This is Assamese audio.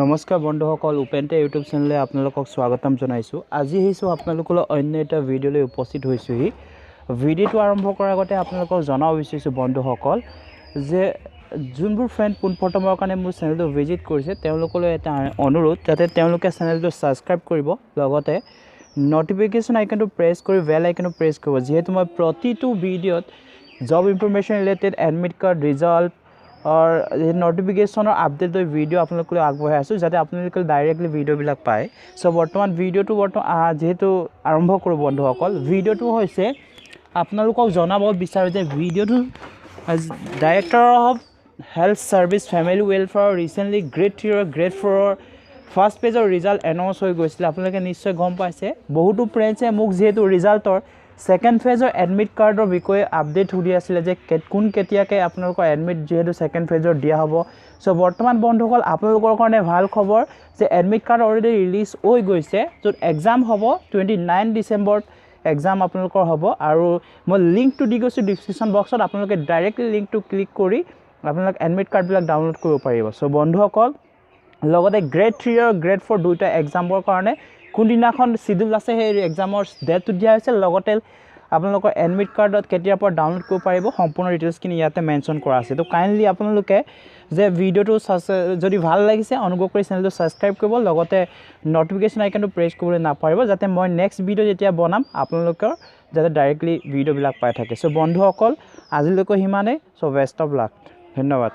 নমস্কাৰ বন্ধুসকল, উপেন্দ্ৰ ইউটিউব চেনেলে আপোনালোকক স্বাগতম জনাইছোঁ। আজি আহিছোঁ আপোনালোকলৈ অন্য এটা ভিডিঅ'লৈ উপস্থিত হৈছোঁহি। ভিডিঅ'টো আৰম্ভ কৰাৰ আগতে আপোনালোকক জনাব বিচাৰিছোঁ বন্ধুসকল যে যোনবোৰ ফ্ৰেণ্ড পোনপ্ৰথমৰ কাৰণে মোৰ চেনেলটো ভিজিট কৰিছে, তেওঁলোকলৈ এটা অনুৰোধ যাতে তেওঁলোকে চেনেলটো ছাবস্ক্ৰাইব কৰিব, লগতে ন'টিফিকেশ্যন আইকনটো প্ৰেছ কৰি বেল আইকনটো প্ৰেছ কৰিব, যিহেতু মই প্ৰতিটো ভিডিঅ'ত job information related, admit card, result, নটিফিকেশ্যনৰ আপডেট লৈ ভিডিঅ' আপোনালোকলৈ আগবঢ়াই আছোঁ, যাতে আপোনালোকে ডাইৰেক্টলি ভিডিঅ'বিলাক পায়। চ' বৰ্তমান ভিডিঅ'টো বৰ্তমান যিহেতু আৰম্ভ কৰোঁ বন্ধুসকল, ভিডিঅ'টো হৈছে আপোনালোকক জনাব বিচাৰোঁ যে ভিডিঅ'টো Director of Health Service Family Welfare recently grade থ্ৰীৰ, grade ফ'ৰৰ first পেজৰ result announce হৈ গৈছিলে। আপোনালোকে নিশ্চয় গম পাইছে। বহুতো ফ্ৰেণ্ডছে মোক যিহেতু ৰিজাল্টৰ ছেকেণ্ড ফেজৰ এডমিট কাৰ্ডৰ বিষয়ে আপডেট সুধি আছিলে যে কোন কেতিয়াকৈ আপোনালোকৰ এডমিট যিহেতু ছেকেণ্ড ফেজৰ দিয়া হ'ব। চ' বৰ্তমান বন্ধুসকল, আপোনালোকৰ কাৰণে ভাল খবৰ যে এডমিট কাৰ্ড অলৰেডি ৰিলিজ হৈ গৈছে, য'ত এক্সাম হ'ব 29 ডিচেম্বৰত এক্সাম আপোনালোকৰ হ'ব। আৰু মই লিংকটো দি গৈছোঁ ডিছক্ৰিপশ্যন বক্সত, আপোনালোকে ডাইৰেক্টলি লিংকটো ক্লিক কৰি আপোনালোক এডমিট কাৰ্ডবিলাক ডাউনলোড কৰিব পাৰিব। চ' বন্ধুসকল, লগতে গ্ৰেড থ্ৰী আৰু গ্ৰেড ফ'ৰ দুয়োটা এক্সামৰ কাৰণে কোনদিনাখন চিডিউল আছে, সেই এক্সামৰ ডেটটো দিয়া হৈছে, লগতে আপোনালোকৰ এডমিট কাৰ্ডত কেতিয়াৰ পৰা ডাউনলোড কৰিব পাৰিব, সম্পূৰ্ণ ডিটেইলছখিনি ইয়াতে মেনশ্যন কৰা আছে। তো কাইণ্ডলি আপোনালোকে যে ভিডিঅ'টো যদি ভাল লাগিছে, অনুগ্ৰহ কৰি চেনেলটো ছাবস্ক্ৰাইব কৰিব, লগতে ন'টিফিকেশ্যন আইকনটো প্ৰেছ কৰিবলৈ নাপাহৰিব, যাতে মই নেক্সট ভিডিঅ' যেতিয়া বনাম, আপোনালোকৰ যাতে ডাইৰেক্টলি ভিডিঅ'বিলাক পাই থাকে। চ' বন্ধুসকল, আজিলৈকে সিমানেই। চ' বেষ্ট অফ লাক, ধন্যবাদ।